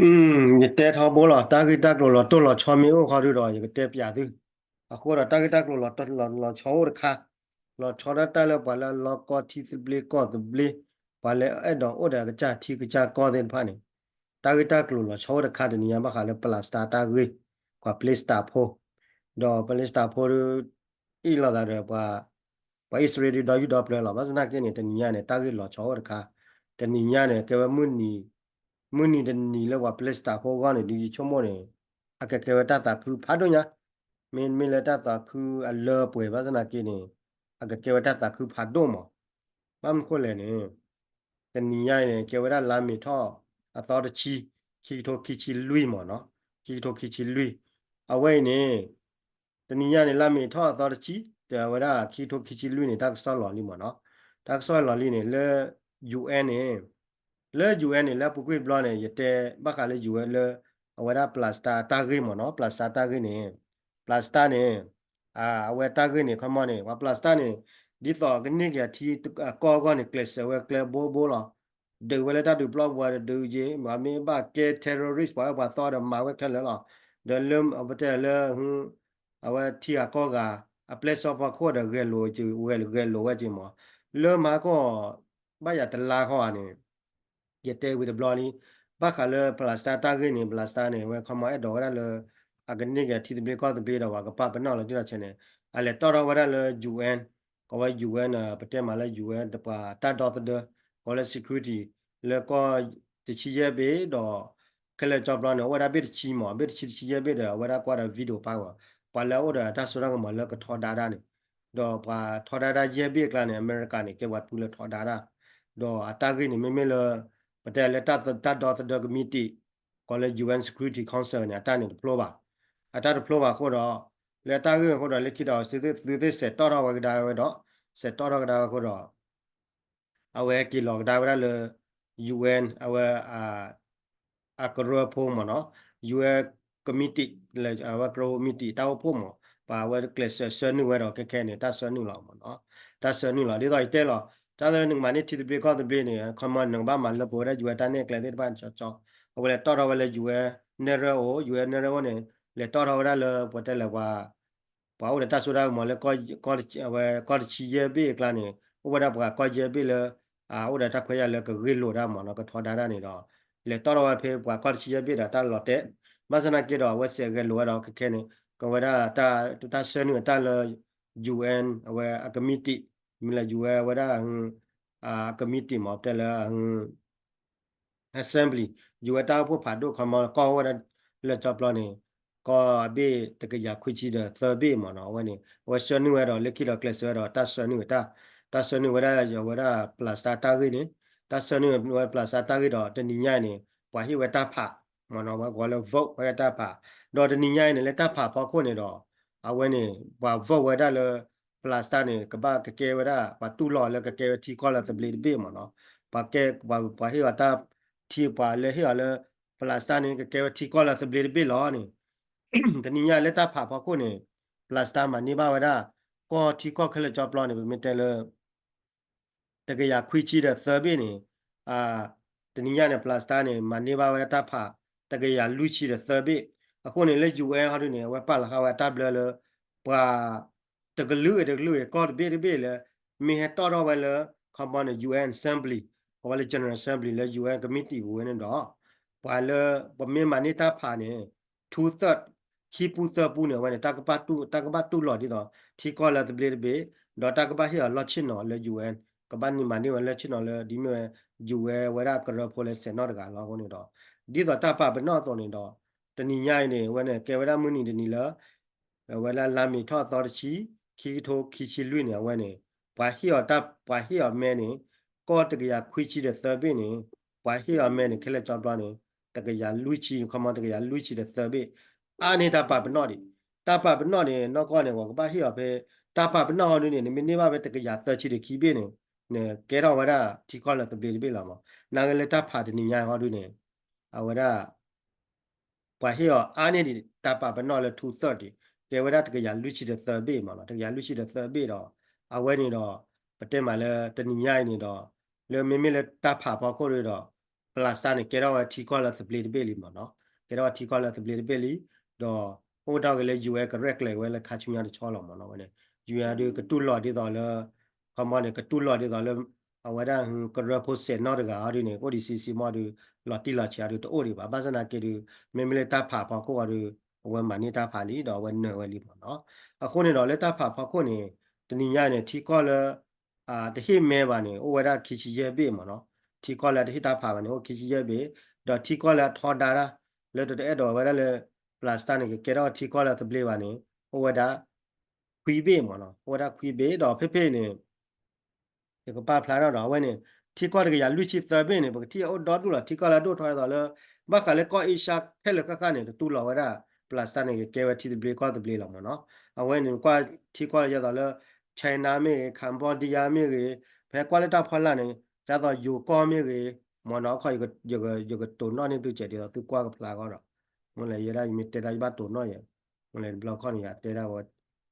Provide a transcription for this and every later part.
ယတဲထီဘိလီၤ, တၢ်ဂ့ၢ်တၢ်ကျိၤလီၤတိၢ်လီၤဆီမ့ၢ်အိၣ်ခီဒုဒီး ယကတဲပၠးသု. အဃိဒီးတၢ်ဂ့ၢ်တၢ်ကျိၤလီၤ လီၤဆီအိၣ်တခါ, လီၤဆီဒၣ်တၢ်လၢပှၤလၢအလီၤကီထံသဘျ့ကီၢ်သဘျ့, ပှၤလၢအဲၣ်ဒိးအိၣ်ဒီးအကစၢ်ထံကစၢ်ကီၢ်သ့ၣ်တဖၣ်န့ၣ်, တၢ်ဂ့ၢ်တၢ်ကျိၤလီၤဆီအိၣ်တခါတနံၤညါဘၣ်ဃးလၢ Palestine တၢ်ဂ့ၢ်, ပှၤ Palestine ဖိ, ဒီး Palestine ဖိ အ့ၣ်လိာ်သးဒီး ပှၤအံၣ်စရ့လးဒုဒီယူၢ်ဒီပျၢၤလီၤ. ဘၣ်ဆၣ်သနာ်က့န့ၣ် တနံၤညါန့ၣ် တၢ်ဂ့ၢ်လီၤဆီအိၣ်တခါ, တနံၤညါန့ၣ် ကဲဝဲ မုၢ်နံၤတနံၤလၢပှၤ Palestine ဖိအဂီၢ်န့ၣ် ဒုယဆိကမိၣ်န့ၣ် အကကဲဝဲတၢ်သးခုဖးဒိၣ်ညါ, မ့မ့ၢ်လၢတၢ်သးခုအလၢအပှဲၤဘၣ်ဆၣ်သနာ်က့န့ၣ် အကကဲဝဲတၢ်သးခုဖးဒိၣ်မး. ဘၣ်မနုၤဃိလဲၣ်န့ၣ် တနံၤညါအံၤန့ၣ် ကဲဝဲဒၣ်လါမ့ၤထီၣ်အသီတဆံ, ခံကထိခံဆံလွံၢ်မးနီၤ, ခံကထိခံဆံလွံၢ်, အဝဲအံၤန့ၣ် တနံၤညါန့ၣ် လါမ့ၤထီၣ်အသီတဆံ, တဲဝဲဒၣ်ခံကထိခံဆံလွံၢ်န့ၣ် တၢ်ကစီၣ်လီၤလံမးနီၤ, တၢ်ကစီၣ်လီၤလံန့ၣ် လၢ ယူၣ်အဲၣ်န့ၣ်, လၢ ယူၣ်အဲၣ်န့ၣ် လၢအပူၤကွံာ်တဘျီန့ၣ် ယတဲဘၣ်ဃးလၢ ယူၣ်အဲၣ် လၢ အဝဲဒၣ် Palestine တၢ်ဂ့ၢ်မးနီၤ, Palestine တၢ်ဂ့ၢ်န့ၣ်, Palestine န့ၣ် အဝဲတၢ်ဂ့ၢ်န့ၣ် ခီမီန့ၣ် ပှၤ Palestine န့ၣ် ဒ်သိးကန့ၢ်က့ၤအထံအကီၢ်အဂီၢ်န့ၣ် ကျဲးစၢးဝဲကျဲဘိဘိလီၤ. ဒုးဝဲလၢတၢ်ဒုးပျီပူၤတဒုးက့ၤ, မ့မ့ၢ်ဘၣ်ကဲ terrorist ပှၤအၢပှၤသီဒီးမၤဝဲခဲလၢာ်လီၤ. ဒီးလၢပတဲလၢ အဝဲထံဂၤကီၢ်ဂၤ အပျဲၢ်စီၤပီခိၣ်ဒီးဂဲၤလိာ်, ဂဲၤလိာ်ဝဲက့ၤမး, လၢမၤကီၢ် ဘၣ်ယၤတလါခီဧါန့ၣ် ယတဲဝံၤတဘျီလံ, ဘၣ်ဃးလၢ Palestine တၢ်ဂ့ၢ်န့ၣ် Palestine န့ၣ် အဝဲခီမီအဲၣ်ဒိးဝဲဒၣ်လၢ အကန့ၢ်က့ၤထံသဘျ့ကီၢ်သဘျ့ဒီးပှၤကပာ်ပနီၣ်လီၤတံၢ်လီၤဆဲးန့ၣ် အလဲၤတီၣ်ထီၣ်ဝဲဒၣ်လၢ ယူၣ်အဲၣ်, ကီဝဲ ယူၣ်အဲၣ် ပတဲမးလၢ ယူၣ်အဲၣ် ပှၤတၢ်ဒီသဒၢ, ကီဝဲလၢ security လၢကီၢ်တဆံယဲၢ်ဘ့ၣ်ဒီး ခဲလၢာ်ကၠီပျီန့ၣ် အိၣ်ဝဲဒၣ်ဘ့ၣ်တဆံမး, ဘ့ၣ်တဆံတဆံယဲၢ်ဘ့ၣ်ဒီး အဝဲဒၣ်ကွၢ်ဒီး video ပာ်ဂီၤ, ပှၤလၢအအိၣ်ဒီးတၢ်စိတၢ်ကမီၤလၢကထီဒါတၢ်န့ၣ် ဒီးပှၤထီဒါတၢ်ယဲၢ်ဘ့ၣ်အကျါန့ၣ် အမဲရကၤန့ၣ် ကဲပှၤတဖုလၢထီဒါတၢ်, ဒီးအတၢ်ဂ့ၢ်န့ၣ် မ့မ့ၢ်လၢ ပတဲလၢတၢ်ဒီသဒၢကမံးတံာ် ကီးလၢ ယူၣ်အဲၣ် Security Council န့ၣ် အတၢ်န့ၣ်တဖျိဘၣ်, အတၢ်တဖျိဘၣ်အဃိဒီး လၢတၢ်ဂ့ၢ်အဃိဒီး လၢခံဒီး သုသ့ၣ်စဲးတီၣ်ထီၣ်ဝဲကဒါဝဲဒီး စဲးတီၣ်ထီၣ်ကဒါဝဲအဃိဒီး အဝဲက့ၤလီၤကဒါဝဲဒၣ်လၢ ယူၣ်အဲၣ် အဝဲ အကရၢဖိမးနီၤ, ယူၣ်အဲၣ် ကမံးတံာ် လၢအဝဲကရၢဖိမံးတံာ် တၢ်အိၣ်ဖှိၣ်မး, ပှၤအဝဲကျဲးစၢးဆှၢနုာ်ဝဲဒီး ခဲခဲန့ၣ် တၢ်ဆှၢနုာ်လီၤမးနီၤ, တၢ်ဆှၢနုာ်လီၤ. ဒ်သိးယတဲလီၤ တၢ်လၢနကမၤန့ၢ်ထံသဘျ့ကီၢ်သဘျ့န့ၣ် ခီမီ နကဘၣ်မၤလၢပဝဲဒၣ် ယူၣ်အဲၣ် တၢ်နဲၣ်ကျဲသ့ၣ်တဖၣ်န့ၣ် ကၠီကၠီ, အဝဲလဲၤတီၣ်ထီၣ်ဝဲလၢ ယူၣ်အဲၣ် နဲၣ်ရွဲၣ်အိၣ်, ယူၣ်အဲၣ် နဲၣ်ရွဲၣ်အိၣ်န့ၣ် လဲၤတီၣ်ထီၣ်ဝဲဒၣ်လၢ ပှၤတဲလၢပှၤ ပှၤအိၣ်ဒီးတၢ်စိတၢ်ကမီၤလၢ ဝဲကီၢ်တဆံယဲၢ်ဘ့ၣ်အကျါန့ၣ် အိၣ်ဝဲဒၣ်ပှၤကီၢ်ယဲၢ်ဘ့ၣ်လၢ အအိၣ်ဒီးတၢ်ခွဲးယာ်လၢကဂ့ၢ်လိာ်တၢ်မးနီၤ, ကထီဒါတၢ်န့ၣ်ဒီး လဲၤတီၣ်ထီၣ်ဝဲဖဲပှၤကီၢ်တဆံယဲၢ်ဘ့ၣ်ဒီးတၢ်လီၤတဲာ်, ဘၣ်ဆၣ်သနာ်က့ဒီး အဝဲစဲးဂဲၤလိာ်ဝဲဒီး ခဲခဲန့ၣ် ကဝဲဒၣ် တၢ်ဆှၢနုာ်အတၢ်လၢ ယူၣ်အဲၣ် အဝဲအကမံးတံာ်, မ့ၢ်လၢ ယူၣ်အဲၣ် အဝဲဒၣ် အကမံးတံာ်မး ပတဲလၢ assembly, ယူၣ်အဲၣ် တၢ်အိၣ်ဖှိၣ်ဖးဒိၣ် ခီမီ ကီၢ်ဝဲဒၣ်လၢကၠီပျီန့ၣ် ကီၢ်အဘ့ၣ်တကယၤခွံဆံဒီးသၢဘ့ၣ်မးနီၤ, အဝဲန့ၣ် အဝဲဆှၢနုာ်ဝဲဒီး လၢခံဒီးကျဲးစၢးဝဲဒီးတၢ်ဆှၢနုာ်တၢ်, တၢ်ဆှၢနုာ်ဝဲဒၣ် အဝဲဒၣ် Palestine တၢ်ဂ့ၢ်န့ၣ်, တၢ်ဆှၢနုာ်ဝဲ Palestine တၢ်ဂ့ၢ်ဒီး တနံၤညါအံၤန့ၣ် ပှၤဟ့ၣ်ဝဲတၢ်ဖးမးနီၤ, ဝဲကီးလၢ vote ဝဲတၢ်ဖး, ဒီးတနံၤညါအံၤန့ၣ် လၢတၢ်ဖးဖီခိၣ်န့ၣ်ဒီး အဝဲန့ၣ် ပှၤ vote ဝဲဒၣ်လၢ Palestine န့ၣ် ကဘၣ်ကကဲဝဲဒၣ် ပှၤတူၢ်လိာ်လၢကကဲဝဲထံကီၢ်လၢသဘျ့တဘ့ၣ်မးနီၤ, ပှၤကဲ ပှၤဟ့ၣ်အီၤတၢ် ထံ ပှၤလၢဟ့ၣ်အီၤလၢ Palestine န့ၣ် ကကဲဝဲထံကီၢ်လၢသဘျ့တဘ့ၣ်လီၤန့ၣ်, တနံၤညါလၢတၢ်ဖးဖီခိၣ်န့ၣ် Palestine မၤန့ၢ်ဘၣ်ဝဲဒၣ် ကီၢ်ထံကီၢ်ခဲလၢာ်ကၠီပျီန့ၣ် ပမ့ၢ်တဲလၢ တကယၤခွံဆံဒီးသၢဘ့ၣ်န့ၣ်, တနံၤညါန့ၣ် Palestine န့ၣ် မၤန့ၢ်ဘၣ်ဝဲဒၣ်တၢ်ဖး တကယၤလွံၢ်ဆံဒီးသၢဘ့ၣ်, အဃိန့ၣ်လၢ ယူၣ်အဲၣ် ဟီဒုန့ၣ် အဝဲပာ်လီၤဃာ်ဝဲအတၢ်ဘျၢလၢ ပှၤ တကလုာ်ဂ့ၤတကလုာ်ဂ့ၤ ကီၢ်တဘ့ၣ်တဘ့ၣ်လၢ မ့ၢ်ဟဲတီၣ်ထီၣ်ဝဲလၢ ခီမီန့ၣ် ယူၣ်အဲၣ် assembly, အဝဲလၢ general assembly လၢ ယူၣ်အဲၣ် ကမံးတံာ်ပူၤဝဲန့ၣ်ဒီး ပှၤလၢ ပမ့ၢ်မၤန့ၢ်တၢ်ဖးန့ၣ် two third, ခံပူသၢပူန့ၣ် အဝဲန့ၣ် တၢ်ကဘၣ်တူၢ်လိာ်ဒ်သိး ထံကီၢ်လၢသဘျ့တဘ့ၣ်, ဒီးတၢ်ကဘၣ်ဟ့ၣ်အီၤလီၢ်ဆ့ၣ်နီၤလၢ ယူၣ်အဲၣ်, ကဘၣ်န့ၢ်မၤန့ၢ်ဝဲလီၢ်ဆ့ၣ်နီၤလၢ ဒ်မ့ၢ်ဝဲ ယူၣ်အဲၣ် ဝဲဒၣ်ကရၢဖိလၢစဲးနီၣ်တဂၤလီၤ. အဃိန့ၣ်ဒီး ဒ်သိးတၢ်ပာ်ပနီၣ်အသိးန့ၣ်ဒီး တနံၤညါအံၤန့ၣ် အဝဲန့ၣ် ကဲဝဲဒၣ်မုၢ်နံၤတနံၤလၢ အဝဲလၢလါမ့ၤထီၣ်အသီတဆံ, ခံကထိခံဆံလွံၢ်န့ၣ် အဝဲန့ၣ် ပှၤဟ့ၣ်အီၤတၢ် ပှၤဟ့ၣ်အီၤမဲန့ၣ် ကီၢ်တကယၤခွံဆံဒီးသၢဘ့ၣ်န့ၣ် ပှၤဟ့ၣ်အီၤမဲန့ၣ် ခဲလၢာ်ကၠီပျီန့ၣ် တကယၤလွံၢ်ဆံ, ခီမီ တကယၤလွံၢ်ဆံဒီးသၢဘ့ၣ်, အါန့ၢ်တၢ်ပာ်ပနီၣ်ဒံး, တၢ်ပာ်ပနီၣ်န့ၣ် နီၢ်ကီၢ်န့ၣ် ပှၤကဘၣ်ဟ့ၣ်အီၤဖဲ တၢ်ပာ်ပနီၣ်ဟီဒုန့ၣ် နမ့ၢ်န့ၢ်ဘၣ်ဖဲတကယၤသၢဆံဒီးခံဘ့ၣ်န့ၣ် နကဲထီၣ်ဝဲဒၣ်ထံကီၢ်လၢသဘျ့တဘ့ၣ်လီၤမး, နာ်က့လၢတၢ်ဖးတနံၤညါဟီဒုန့ၣ် အဝဲဒၣ် ပှၤဟ့ၣ်အီၤအါန့ၢ်ဒံး တၢ်ပာ်ပနီၣ်လၢ two third ဒံး, ကဲဝဲဒၣ်တကယၤလွံၢ်ဆံဒီးသၢဘ့ၣ်မးနီၤ, တကယၤလွံၢ်ဆံဒီးသၢဘ့ၣ်ဒီး အဝဲန့ၣ်ဒီး ပတဲမးလၢတနံၤညါအံၤန့ၣ်ဒီး လၢမ့မ့ၢ်လၢတၢ်ဖးဖီခိၣ်ဒီး Palestine န့ၣ် ကဲထီၣ်ဝဲထံကီၢ်လၢသဘျ့တဘ့ၣ်လံမ့ၢ်နီၤ, ကဲထီၣ်ဝဲထံကီၢ်လၢသဘျ့တဘ့ၣ်လံ, ဒီးအိၣ်ဒၣ်က့ၤလၢ ယူၢ်အဲၣ် ကရဲၣ်ကျဲၤဝဲလၢခါဆူညါတဆီလီၤမ့ၢ်နီၤ, ဝဲန့ၣ် ယူၢ်အဲၣ် ဒုးကတူၢ်လိာ်ဒ်သိးလၢ ခီမီန့ၣ် ကတူၢ်လိာ်ဒ်သိးလၢ အဝဲဒၣ် ကရၢဖိစဲးနီၣ်တဂၤအီၤဒုးန့ၣ် အိၣ်ဒံးဆံးဆံးမီၢ်ဒုး လီၤတံၢ်လီၤဆဲးအီၤဒုးတအိၣ်ဒံးဘၣ်, ဘၣ်ဆၣ်သနာ်က့ဒုး မ့မ့ၢ်လၢတၢ်ဖးဖီခိၣ်အီၤဒုး အဝဲမၤန့ၢ်တၢ်ဖးလံ ဒီးအဝဲနၢၤဝဲလံမ့ၢ်နီၤ, အဃိန့ၣ်ဒီးလၢတၢ်ဖးဖီခိၣ်န့ၣ် တနံၤညါန့ၣ် ထံကီၢ်လၢ တဟ့ၣ်မဲဘၣ်န့ၣ် အိၣ်ဝဲဒၣ်ခံဆံယဲၢ်ဘ့ၣ်မ့ၢ်နီၤ, ထံကီၢ်လၢတဟ့ၣ်တၢ်ဖးဘၣ်န့ၣ် အိၣ်ခံဆံယဲၢ်ဘ့ၣ်, ဒီးထံကီၢ်လၢအထီဒါတၢ် လၢတအဲၣ်ဒိးဝဲဒၣ်လၢ Palestine န့ၣ် ကကဲထီၣ်ထံကီၢ်လၢသဘျ့ဘၣ်န့ၣ် အိၣ်ဝဲဒၣ် ခွံဘ့ၣ်မ့ၢ်နီၤ, အိၣ်ဝဲဒၣ်ခွံဘ့ၣ် ဒီးဖဲဖဲအံၤန့ၣ် ယကပာ်ဖျါထီၣ်ဒီး အဝဲန့ၣ် ထံကီၢ်တကယၤလွံၢ်ဆံသၢဘ့ၣ်န့ၣ် ပကထံၣ်အအိၣ်ဒီဒူၣ်လီၤ, ထံကီၢ်လၢအဒိၣ်ထီဒ်သိးလၢ ဘၣ်ဃးလၢကီၢ်အ့ရှါခဲလၢာ်ဃၣ်ဃၣ်န့ၣ် တတူၢ်လိာ်ဝဲဒၣ် Palestine န့ၣ် ကကဲဝဲထံသဘျ့ကီၢ်သဘျ့လီၤမ့ၢ်နီၤ, အဝဲန့ၣ်ကွၢ်ထံကီၢ်လၢဒ်သိးလၢ China မ့ၢ်ဂ့ၤ Cambodia မ့ၢ်ဂ့ၤ, ဖဲကွၢ်လၢတၢ်ဖီလာ်န့ၣ် ဒ်သိးယိၤကီၢ်မ့ၢ်ဂ့ၤ မ့ၢ်နီၤ, အခီ ယကတိၤနီၣ်န့ၢ်သုစဲးဒ်သိးသုကွၢ်ကဖျါဃီဒီး မ့ၢ်လဲၣ် ယဲဒၣ်ယမ့ၢ်တဲဒၣ်ယဘၣ်တိၤနီၣ်ယဲ, မ့ၢ်လဲၣ် တဘျီခီၣ်န့ၣ် ယတဲဒၣ်ဝဲ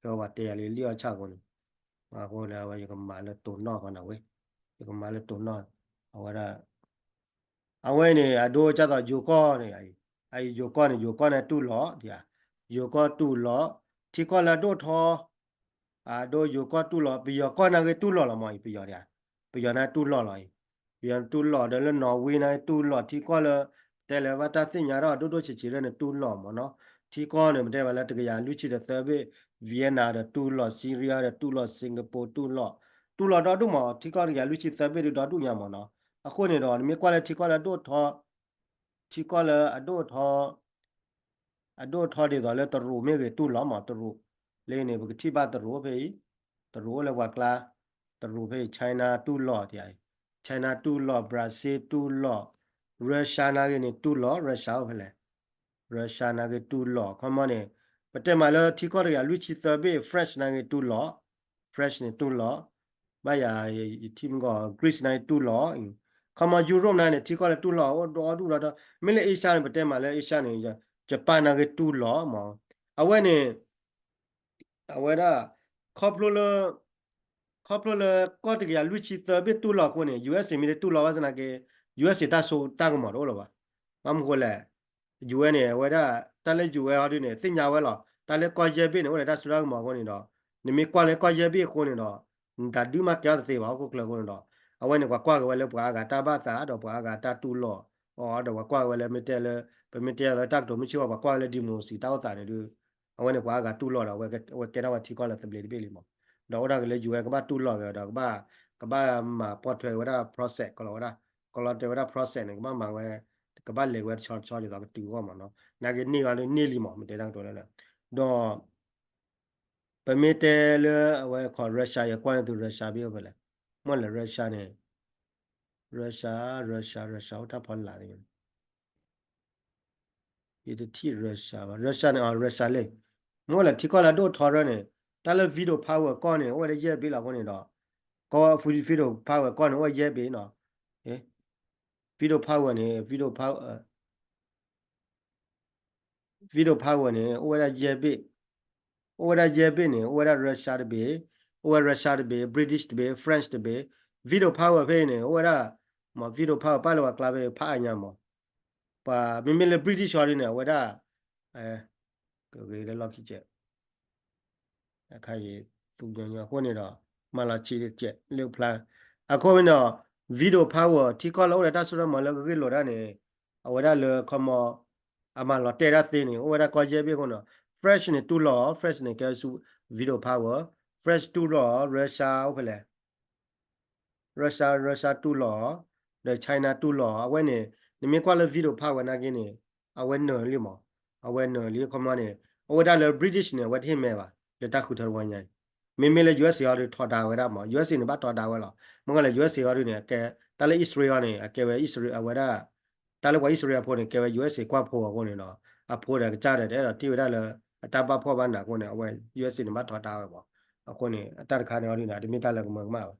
ကဝဲတဲယၤလံလံအီၣ်ဆၣ်အဃိန့ၣ်, အဃိလၢအဝဲယကမၤလၢတိၤနီၣ်ဃီနၤဝဲ, ယကမၤလၢတိၤနီၣ်, အဝဲဒၣ် အဝဲန့ၣ် အဒိဒ်သိးယိၤကီၢ်န့ၣ်, အအံၤယိၤကီၢ်န့ၣ် ယိၤကီၢ်န့ၣ်တူၢ်လိာ်, ယိၤကီၢ်တူၢ်လိာ်, ထံကီၢ်လၢအဒိၣ်ထီ အဒိယိၤကီၢ်တူၢ်လိာ်, ပယီၤကီၢ်နာ်ဂ့ၤတူၢ်လိာ်လီၤမ့ၢ်အံၤ ပယီၤဒၣ်, ပယီၤနာ်တူၢ်လိာ်လီၤအံၤ, ပယီၤတူၢ်လိာ်ဒီးလၢ Norway နာ်ဂ့ၤတူၢ်လိာ်, ထံကီၢ်လၢ တဲလၢဘၣ်တၢ်သ့ၣ်ညါထီၣ်ဒိၣ်ဒိၣ်ဆံးဆံးလၢန့ၣ်တူၢ်လိာ်မ့ၢ်နီၤ, ထံကီၢ်န့ၣ် ပတဲဘၣ်လၢတကယၤလွံၢ်ဆံဒီးသၢဘ့ၣ်, Vietnam ဒီးတူၢ်လိာ်, Syria ဒီးတူၢ်လိာ်, Singapore တူၢ်လိာ်, တူၢ်လိာ်ဒီဒူၣ်မး, ထံကီၢ်တကယၤလွံၢ်ဆံသၢဘ့ၣ်ဒုးဒီဒူၣ်ညါမ့ၢ်နီၤ, အဃိန့ၣ်ဒီး နမ့ၢ်ကွၢ်လၢထံကီၢ်လၢအဒိၣ်ထီ ထံကီၢ်လၢအဒိၣ်ထီ အဒိၣ်ထီဒ်သိးလၢတရူးမ့ၢ်ဂ့ၤတူၢ်လိာ်မး, တရူး, လၢန့ၣ် ပကထံၣ်ဘၣ်တရူးဖဲအံၤ, တရူးအိၣ်လၢပှၤကျါ, တရူးဖဲအံၤ China တူၢ်လိာ်တယၤအံၤ, China တူၢ်လိာ်, Brazil တူၢ်လိာ်, Russia နာ်ဂ့ၤန့ၣ်တူၢ်လိာ်, Russia အိၣ်ဖဲလဲၣ်, Russia နာ်ဂ့ၤတူၢ်လိာ်, ခီမီန့ၣ် ပတဲမးလၢထံကီၢ်တကယၤလွံၢ်ဆံသၢဘ့ၣ် French နာ်ဂ့ၤတူၢ်လိာ်, French န့ၣ်တူၢ်လိာ်, ဘၣ်ယၤ ယထံၣ်မ့ၢ်ကီး Greece နာ်ဂ့ၤတူၢ်လိာ်, ခီမီ Europe နာ်ဂ့ၤန့ၣ် ထံကီၢ်လၢတူၢ်လိာ်အိၣ်ဒီဒူၣ်ဒီး, မ့ၢ်လၢ Asia န့ၣ် ပတဲမးလၢ Asia န့ၣ် Japan နာ်ဂ့ၤတူၢ်လိာ်မး, အဝဲန့ၣ် အဝဲဒၣ် ခီဖျိလၢ ခီဖျိလၢကီၢ်တကယၤလွံၢ်ဆံသၢဘ့ၣ်တူၢ်လိာ်အဃိန့ၣ် USA မ့ၢ်တတူၢ်လိာ်ဘၣ်ဆၣ်သနာ်က့ USA တၢ်စိတၢ်ကမီၤတအိၣ်လၢၤဘၣ်, ဘၣ်မနုၤဃိလဲၣ် UN န့ၣ် အဝဲဒၣ် တၢ်လၢ UN ဟီဒုန့ၣ် သ့ၣ်ညါဝဲလီၤ, တၢ်လၢကီၢ်ယဲၢ်ဘ့ၣ်န့ၣ် အိၣ်ဒီးတၢ်စိတၢ်ကမီၤအဃိန့ၣ်ဒီး နမ့ၢ်ကွၢ်လၢကီၢ်ယဲၢ်ဘ့ၣ်အဃိန့ၣ်ဒီး နတၢ်ဒုးမ့ၢ်ကဲထီၣ်တသ့ဘၣ် ဟီၣ်ခိၣ်ချၢအဃိန့ၣ်ဒီး အဝဲန့ၣ် ပှၤကွၢ်က့ၤဝဲလၢပှၤအါဂၤတၢ်ဘၣ်သး ဒီးပှၤအါဂၤတၢ်တူၢ်လိာ်အီၤ ဒီးပှၤကွၢ်က့ၤဝဲလၢမ့ၢ်တဲလၢ ပမ့ၢ်တဲလၢတၢ်ကတိၤမုၢ်ဆ့ၣ်အီၤ ပှၤကွၢ်ဝဲလၢ democracy တၢ်အိၣ်သးန့ၣ်ဒု အဝဲန့ၣ်ပှၤအါဂၤတူၢ်လိာ်ဒီး အဝဲကဲထီၣ်ဝဲထံကီၢ်လၢသဘျ့တဘ့ၣ်လံမး, ဒီးအိၣ်ဒၣ်က့ၤလၢ UN ကဘၣ်တူၢ်လိာ်က့ၤဒီး ကဘၣ် ကဘၣ်မၤပိာ်ထွဲဝဲဒၣ် process ကလီၤဝဲဒၣ် ကလီၤတဲာ်ဝဲဒၣ် process န့ၣ် ကဘၣ်မၤဝဲ ကဘၣ်လဲၤဝဲတဆီတဆီဒ်သိးကတုၤအဂီၢ်မးနီၤ, နာ်က့န့ၢ်ဂီၤဒုန့ၢ်လံမး မ့ၢ်တဲတၢ်ကတိၤလၢလၢ ဒီး ပမ့ၢ်တဲလၢအဝဲခီ Russia ယကွၢ်န့ၢ်သု Russia ဘ့ၣ်အိၣ်ဖဲလဲၣ်, မ့ၢ်လဲၣ် Russia န့ၣ် Russia Russia Russia အိၣ်တၢ်ဖီလာ် ယတထံၣ် Russia ဘၣ် Russia န့ၣ် အ Russia လံ, မ့ၢ်အိၣ်လၢထံကီၢ်လၢအဒိၣ်ထီရၢန့ၣ် တၢ်လၢ veto power ကီၢ်န့ၣ် အိၣ်ဝဲဒၣ်ယဲၢ်ဘ့ၣ်လီၤအဃိန့ၣ်ဒီး ကီၢ် veto power ကီၢ်န့ၣ် အိၣ်ဝဲယဲၢ်ဘ့ၣ်နီၤ, veto power န့ၣ် veto power veto power န့ၣ် အိၣ်ဝဲဒၣ်ယဲၢ်ဘ့ၣ်, အိၣ်ဝဲဒၣ်ယဲၢ်ဘ့ၣ်န့ၣ် အိၣ်ဝဲဒၣ် Russia တဘ့ၣ်, အိၣ်ဝဲ Russia တဘ့ၣ်, British တဘ့ၣ်, French တဘ့ၣ်, veto power ဖဲအံၤန့ၣ် အိၣ်ဝဲဒၣ် မ့ၢ် veto power ပာ်လၢပှၤကျါဖဲဖးအါညါမး, ပှၤမ့မ့ၢ်လၢ British အီၤဒ်န့ၣ် အဝဲဒၣ် ကဂ့ၤလၢလီၢ်ခံကဲး အခါအံၤ သူညီညီအဃိန့ၣ်ဒီး မၤလီၤဆံးတကဲးလၢဖျါ, အဃိန့ၣ်ဒီး veto power ထံကီၢ်လၢအိၣ်ဒီးတၢ်စိတၢ်ကမီၤလၢအဂ့ၢ်လိာ်တၢ်န့ၣ် အဝဲဒၣ်လၢခီမီ အမၤလီၤတဲာ်တၢ်သ့န့ၣ် အိၣ်ဝဲဒၣ်ကီၢ်ယဲၢ်ဘ့ၣ်အဃိန့ၣ်ဒီး French န့ၣ်တူၢ်လိာ်, French န့ၣ်ကဲဆူ veto power, French တူၢ်လိာ်, Russia အိၣ်ဖဲလဲၣ် Russia Russia တူၢ်လိာ်, ဒီး China တူၢ်လိာ်, အဝဲန့ၣ် နမ့ၢ်ကွၢ်လၢ veto power နာ်က့န့ၣ် အဝဲနၢၤလံမး, အဝဲနၢၤလံခီမီန့ၣ် အိၣ်ဝဲဒၣ်လၢ British န့ၣ် အဝဲတဟ့ၣ်မဲဘၣ် လၢတၢ်ဃုထၢတဝီညါအံၤ, မ့မ့ၢ်လၢ USA အီၤဒုးထီဒါဝဲဒၣ်မး, USA န့ၣ်ဘၣ်ထီဒါဝဲလီၤ, မ့ၢ်ကွၢ်လၢ USA အီၤဒုးန့ၣ် အကဲ တၢ်လၢ Israel အီၤန့ၣ် အကဲဝဲ Israel အဝဲဒၣ် တၢ်လၢပှၤ Israel အဖိန့ၣ် ကဲဝဲ USA ကွၢ်ဖိအဃိန့ၣ်ဒီး အဖိဒီးကစၢ်ဒီးတအဲၣ်ဒိးတ့ၢ်ဝဲဒၣ်လၢ အတၢ်ဘၣ်ဖှီၣ်ဘၣ်နးအဃိန့ၣ် အဝဲ USA န့ၣ်ဘၣ်ထီဒါဝဲမး, အဃိန့ၣ် အတၢ်တခါန့ၣ်အီၤဒုးန့ၣ် တမ့ၢ်တၢ်လၢကမၢကမၣ်ဘၣ်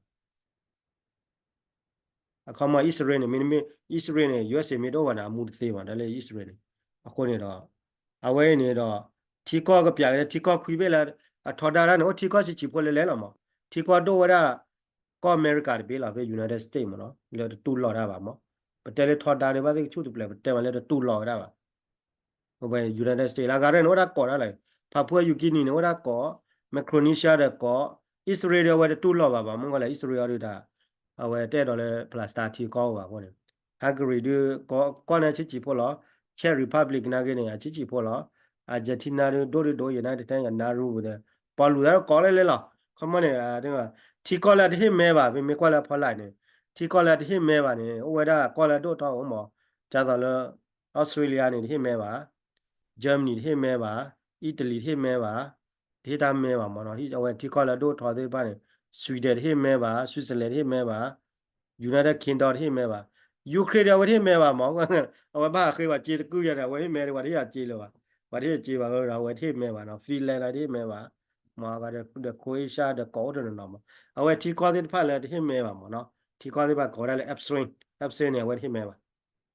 အခီမီ Israel န့ၣ် မ့တမ့ၢ် Israel န့ၣ် USA မ့ၢ်တအိၣ်ဘၣ်န့ၣ် အမူတသ့ဘၣ် တၢ်လၢ Israel န့ၣ်, အဃိန့ၣ်ဒီး အဝဲအံၤန့ၣ်ဒီး ထံကီၢ်ကပျးက့ၤလၢထံကီၢ်ခွံဘ့ၣ်လၢ အထီဒါတၢ်န့ၣ် အိၣ်ထံကီၢ်ဆံးဆံးဖိလဲၤလဲၤလီၤမး, ထံကီၢ်ဒိၣ်ဝဲဒၣ် ကီၢ်အမဲရကၤတဘ့ၣ်လီၤ ဖဲ United States မးနီၤ လၢတတူၢ်လိာ်တၢ်ဘၣ်မး, ပတဲလၢထီဒါဒုးဘၣ်သ့ၣ်ကဆူၣ်တပျဲၤ ပတဲမးလၢတတူၢ်လိာ်ဝဲဒၣ်ဘၣ်. အဝဲ United States လၢအဂၤရဲၣ်န့ၣ် အိၣ်ဒၣ်ကိးဒၣ်လဲာ်, Papua New Guinea န့ၣ် အိၣ်ဒၣ်ကိး, Micronesia ဒီးကိး, Israel ဒုးအဝဲတတူၢ်လိာ်ဘၣ်ဘၣ်, မ့ၢ်ကွၢ်လၢ Israel ဒုးတၢ် အဝဲတအဲၣ်ဒိးလၢ Palestine ထံကီၢ်အိၣ်ဘၣ်အဃိန့ၣ်, Hungary ဒုး ကီၢ်န့ၣ်ဆံးဆံးဖိလီၤ, Czech Republic နာ်က့န့ၣ် အဆံးဆံးဖိလီၤ, Argentina ဒုး ဒိၣ်ဒုးဒိၣ် United တၢ် Nauru ဒီး ပီလူၤသးကိးလဲၣ်လဲၣ်လီၤ. ခီမီန့ၣ် ထံကီၢ်လၢအတဟ့ၣ်မဲဘၣ်, မ့မ့ၢ်ကွၢ်လၢအဖီလာ်န့ၣ်, ထံကီၢ်လၢအတဟ့ၣ်မဲဘၣ်န့ၣ် အိၣ်ဝဲဒၣ်ကီၢ်လၢအဒိၣ်ထီၣ်အိၣ်မး, ဒ်သိးလၢ Australia န့ၣ် တဟ့ၣ်မဲဘၣ်, Germany တဟ့ၣ်မဲဘၣ်, Italy တဟ့ၣ်မဲဘၣ်, တဟ့ၣ်တၢ်မဲဘၣ်မးနီၤ, အဝဲထံကီၢ်လၢအဒိၣ်ထီၣ်သ့ၣ်တဖၣ်န့ၣ်, Sweden တဟ့ၣ်မဲဘၣ်, Switzerland တဟ့ၣ်မဲဘၣ်, United Kingdom တဟ့ၣ်မဲဘၣ်, Ukraine ဒီးအဝဲတဟ့ၣ်မဲဘၣ်မး, အဝဲဘၣ်ဃ့ပှၤစ့တကုၢ်ယၤန့ၣ် အဝဲဟ့ၣ်မဲဒီး ပှၤတဟ့ၣ်အစ့လၢၤဘၣ်, ပှၤတဟ့ၣ်အစ့ဘၣ်ဒီး အဝဲတဟ့ၣ်မဲဘၣ်နီၤ, Finland ဒီးတဟ့ၣ်မဲဘၣ်, မ့ၢ်ဒီး Croatia ဒီးကိးအိၣ်တနီၤနီၤမး, အဝဲထံကီၢ်သ့ၣ်တဖၣ်လၢတဟ့ၣ်မဲဘၣ်မးနီၤ, ထံကီၢ်သ့ၣ်တဖၣ်ကိးဝဲဒၣ်လၢ abstain, abstain န့ၣ် အဝဲတဟ့ၣ်မဲဘၣ်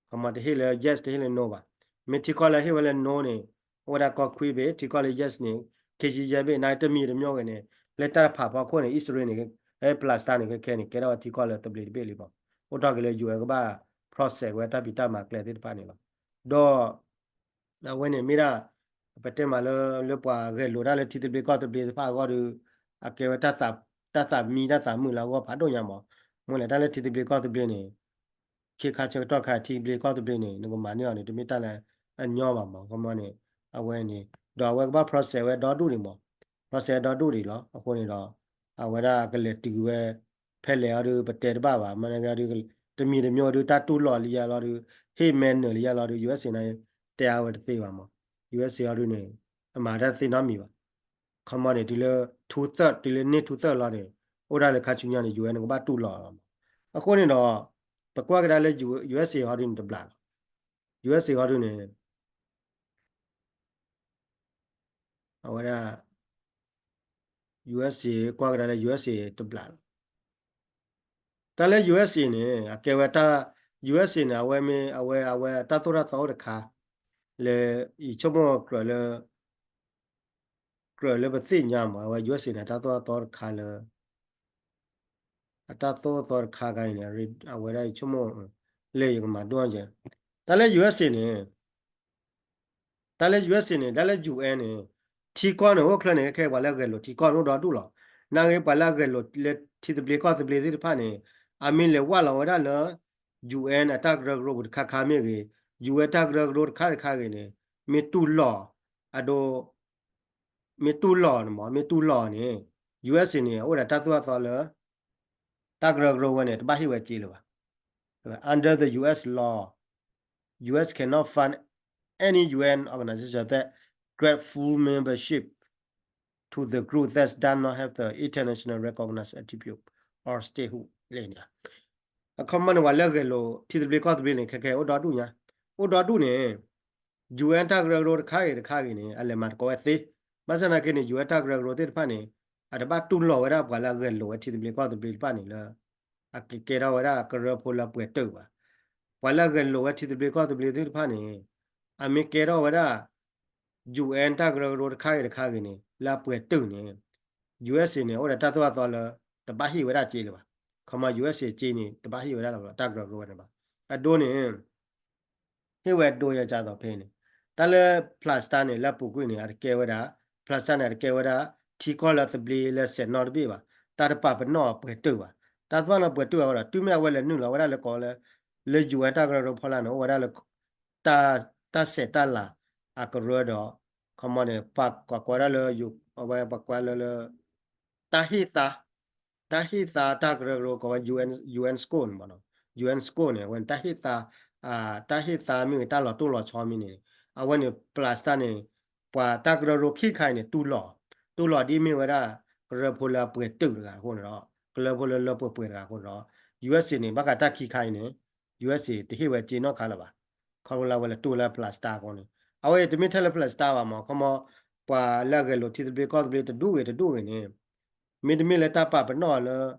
ခီမီတဟ့ၣ်လၢ yes တဟ့ၣ်လၢ no ဘၣ်. မ့ၢ်ထံကီၢ်လၢဟ့ၣ်ဝဲလၢ no န့ၣ် အိၣ်ဝဲဒၣ်ကီၢ်ခွံဘ့ၣ်, ထံကီၢ်လၢ yes န့ၣ် ခံဆံယဲၢ်ဘ့ၣ်, နတမံၤတမံၤဂ့ၤန့ၣ် လၢတၢ်တဖၣ်ဖီခိၣ်န့ၣ် Israel န့ၣ် Palestine န့ၣ် ခဲခဲန့ၣ် ကဲထီၣ်ဝဲထံကီၢ်လၢသဘျ့တဘ့ၣ်လံမး, အိၣ်ထီၣ်က့ၤလၢ ယူၢ်အဲၣ် ကဘၣ် process ဝဲတၢ်ဖံးတၢ်မၤကျဲသ့ၣ်တဖၣ်န့ၣ်လီၤ. ဒီး အဝဲန့ၣ်မ့ၢ်ဒၣ် ပတဲမးလၢ လၢပှၤဂဲၤလိာ်တၢ်လၢထံသဘျ့ကီၢ်သဘျ့သ့ၣ်တဖၣ်အဂီၢ်ဒီး အကဲဝဲ တၢ်သးမံတၢ်သးမုာ်လၢအဂီၢ်ဖးဒိၣ်ညါမး, မ့ၢ်လဲၣ်တၢ်လၢထံသဘျ့ကီၢ်သဘျ့န့ၣ် ခ့ခါဆၢကတီၢ်ခါထံသဘျ့ကီၢ်သဘျ့န့ၣ် နကမၤန့ၢ်အီၤန့ၣ် တမ့ၢ်တၢ်လၢအညီဘၣ်မး, ခီမီန့ၣ် အဝဲန့ၣ် ဒီးအဝဲကဘၣ် process ဝဲဒီဒူၣ်န့ၣ်မး, process ဒီဒူၣ်န့ၣ်လီၤ. အဃိန့ၣ်ဒီး အဝဲဒၣ်ကလဲၤတုၤဝဲ ဖဲလဲၣ်အီၤဒီး ပတဲတဘၣ်ဘၣ်, မ့ၢ်နကဒီး တမံၤတမံၤအီၤဒီး တၢ်တူၢ်လိာ်လံယါလီၤဒီး ဟ့ၣ်မဲနုာ်လံယါလီၤဒီး USA န့ၣ် တဲအါဝဲတသ့ဘၣ်မး, USA အီၤဒုးန့ၣ် အမၤတၢ်သ့နီတမံၤဘၣ်. ခီမီန့ၣ် တုၤလၢ two third တုၤလၢန့ၢ် two third လီၤန့ၣ် အိၣ်ဒၣ်လၢခါဆူညါန့ၣ် UN န့ၣ် ကဘၣ်တူၢ်လိာ်လီၤမး. အဃိန့ၣ်ဒီး ပကွၢ်ကဒါလၢ USA အီၤဒုးန့ၣ်တဘျးလီၤ. USA အီၤဒုးန့ၣ် အဝဲဒၣ် USA ကွၢ်ကဒါလၢ USA တဘျးလီၤ. တၢ်လၢ USA န့ၣ် အကဲဝဲတၢ် USA န့ၣ် အဝဲမ့ၢ် အဝဲ အဝဲတၢ်သိၣ်တၢ်သီအိၣ်တခါ လၢ ယဆိကမိၣ်ကြၢးလၢ ကြၢးလၢပသ့ၣ်ညါမး အဝဲ USA န့ၣ် အတၢ်သိၣ်တၢ်သီတခါလၢ အတၢ်သိၣ်တၢ်သီတခါခါအံၤန့ၣ် အဝဲဒၣ်ယဆိကမိၣ် လၢယကမၤဒိၣ်ကဲ တၢ်လၢ USA န့ၣ် တၢ်လၢ USA န့ၣ် တၢ်လၢ UN န့ၣ် ထံကီၢ်န့ၣ် အိၣ်ချၢန့ၣ် ခဲခဲပှၤလၢအဂဲၤလိာ်ထံကီၢ်န့ၣ်အိၣ်ဒီဒူၣ်လီၤ. နာ်ဂ့ၤပှၤလၢအဂဲၤလိာ်လၢထံသဘျ့ကီၢ်သဘျ့သ့ၣ်တဖၣ်န့ၣ် အမ့ၢ်လဲၤဝၢ်လီၤဝဲဒၣ်လၢ UN အတၢ်ကရၢကရိပူၤတခါခါမ့ၢ်ဂ့ၤ, UN တၢ်ကရၢကရိတခါတခါဂ့ၤန့ၣ် မ့ၢ်တူၢ်လိာ် အဒိ မ့ၢ်တူၢ်လိာ်န့ၣ်မး မ့ၢ်တူၢ်လိာ်န့ၣ် USA န့ၣ် အိၣ်ဒီးတၢ်သိၣ်တၢ်သီလၢ တၢ်ကရၢကရိဝဲန့ၣ် တဘၣ်ဟ့ၣ်ဝဲစ့လၢၤဘၣ်. Under the US law, US cannot fund any UN organization that grant full membership to the group that does not have the international recognized attribute or statehood လဲၣ်န့ၣ် အခီမီန့ၣ် ပှၤလၢအဂဲၤလိာ်ထံသဘျ့ကီၢ်သဘျ့န့ၣ် ခဲခဲအိၣ်ဒီဒူၣ်ညါ, အိၣ်ဒီဒူၣ်န့ၣ် UN တၢ်ကရၢကရိတခါဂ့ၤတခါဂ့ၤန့ၣ် အလဲၤမၤသကိးဝဲသ့, ဘၣ်ဆၣ်သနာ်က့န့ၣ် UN တၢ်ကရၢကရိသ့ၣ်တဖၣ်န့ၣ် အတဘၣ်တူၢ်လိာ်ဝဲဒၣ်ပှၤလၢအဂဲၤလိာ်ဝဲထံသဘျ့ကီၢ်သဘျ့တဖၣ်န့ၣ်လၢ အကကဲထီၣ်ဝဲဒၣ်ကရၢဖိလၢအပှဲၤတၢၢ်ဘၣ်. ပှၤလၢအဂဲၤလိာ်ဝဲထံသဘျ့ကီၢ်သဘျ့သ့ၣ်တဖၣ်န့ၣ် အမ့ၢ်ကဲထီၣ်ဝဲဒၣ် UN တၢ်ကရၢကရိတခါဂ့ၤတခါဂ့ၤန့ၣ် လၢအပှဲၤတၢၢ်န့ၣ် USA န့ၣ် အိၣ်ဒီးတၢ်သိၣ်တၢ်သီလၢ တဘၣ်ဟ့ၣ်ဝဲဒၣ်စ့လၢၤဘၣ်. ခီမီ USA စ့န့ၣ် တဘၣ်ဟ့ၣ်ဝဲဒၣ်လၢၤဘၣ် တၢ်ကရၢကရိဝဲန့ၣ်ဘၣ်. အဒိန့ၣ် ဟ့ၣ်ဝဲဒိယကသိးဖဲန့ၣ် တၢ်လၢ Palestine န့ၣ် လၢအပူၤကွံာ်န့ၣ် အတကဲဝဲဒၣ် Palestine န့ၣ် အတကဲဝဲဒၣ် ထံကီၢ်လၢသဘျ့လၢစဲးနီၣ်တဘ့ၣ်ဘၣ်. တၢ်တပာ်ပနီၣ်အပှဲၤတၢၢ်ဘၣ်. တၢ်သီၣ်လၢပှဲၤတၢၢ်အဃိဒီး တုၤမ့ၢ်အဝဲလဲၤနုာ်လီၤဝဲဒၣ်လၢကိးလၢ လၢ UN တၢ်ကရၢကရိဖီလာ်န့ၣ် အိၣ်ဝဲဒၣ်လၢ တၢ် တၢ်ဆဲးတၢ်လၤအကရၢဒီး ခီမီန့ၣ် ပှၤကွၢ်ကွၢ်ဒၣ်လၢ အဝဲပှၤကွၢ်လၢလၢ တၢ်ဟ့ၣ်သါ တၢ်ဟ့ၣ်သါတၢ်ကရၢကရိကိးဝဲ UN, UN Score န့ၣ်မးနီၤ, UN Score န့ၣ် အဝဲန့ၣ် တၢ်ဟ့ၣ်သါ တၢ်ဟ့ၣ်သါမ့ၢ်ဂ့ၤ တၢ်လီၤတိၢ်လီၤဆီမ့ၢ်န့ၣ် အဝဲန့ၣ် Palestine န့ၣ် ပှၤတၢ်ကရၢကရိခံခါအံၤန့ၣ် တူၢ်လိာ် တူၢ်လိာ်ဒ်မ့ၢ်ဝဲဒၣ် ကရၢဖိလၢအပှဲၤတၢၢ်တဂၤအဃိန့ၣ်ဒီး ကရၢဖိလၢလၢပှဲၤပှဲၤတဂၤအဃိန့ၣ်ဒီး USA န့ၣ် ဘၣ်ဃးတၢ်ခံခါအံၤန့ၣ် USA တဟ့ၣ်ဝဲစ့နီတခါလၢၤဘၣ်. ခီဖျိလၢအဝဲလဲၤတူၢ်လၢ Palestine အဃိန့ၣ် အဝဲတမ့ၢ်ထဲလၢ Palestine ဘၣ်မး ခီမီ ပှၤလၢအဂဲၤလိာ်ထံသဘျ့ကီၢ်သဘျ့တဒူၣ်ဂ့ၤတဒူၣ်ဂ့ၤန့ၣ် မ့တမ့ၢ်လၢတၢ်ပာ်ပနီၣ်အီၤလၢ